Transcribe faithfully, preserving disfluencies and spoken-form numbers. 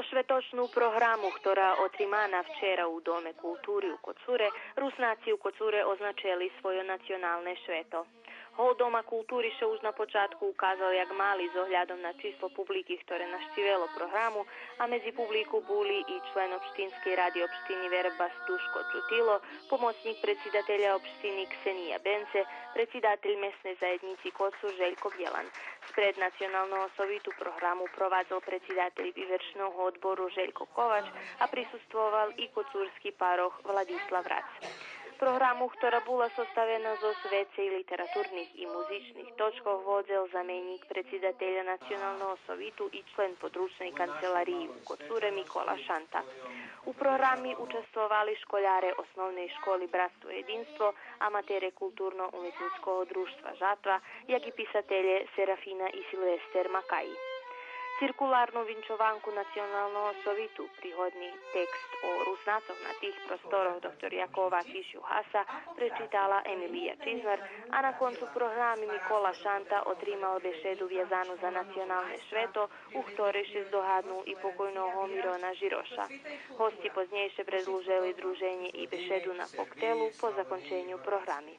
Шветочну програму, хтора отримана вчера у Доме култури у Коцуре, Руснаци у Коцуре означели свойо националне швето. Гол Дома култури ше уж на початку указал як мали з оглядом на число публики хторе нащивело програму, а медзи публику були и член Општинскей ради Општини Вербас Душко Чутило, помоцнїк предсидателя Општини Ксения Бенце, предсидатель Месней заєднїци Коцур Желько Бєлан. Спред Националного совиту програму провадзел предсидатель Вивершного одбору Желько Ковач, а присуствовал и коцурски парох Владислав Рац. Програму, хтора була составена зоз вецей литературних и музичних точкох, водзел заменїк предсидателя Националного совиту и член Подручней канцелариї у Коцуре Микола Шанта. У програми участвовали школяре Основней школи Братство єдинство, аматере Културно-уметнїцкого дружтва Жатва, як и писателє Серафина и Силвестер Макаї. Циркуларну винчованку Националного совиту, пригодни текст о Руснацох на тих просторох доктор Якова Кишюгаса, пречитала Емилия Чизнар, а на концу програми Микола Шанта отримал бешеду вязану за националне швето, у хторей ше здогаднул и покойного Мирона Жироша. Госци познєйше предлужели друженє и бешеду на коктелу по законченю програми.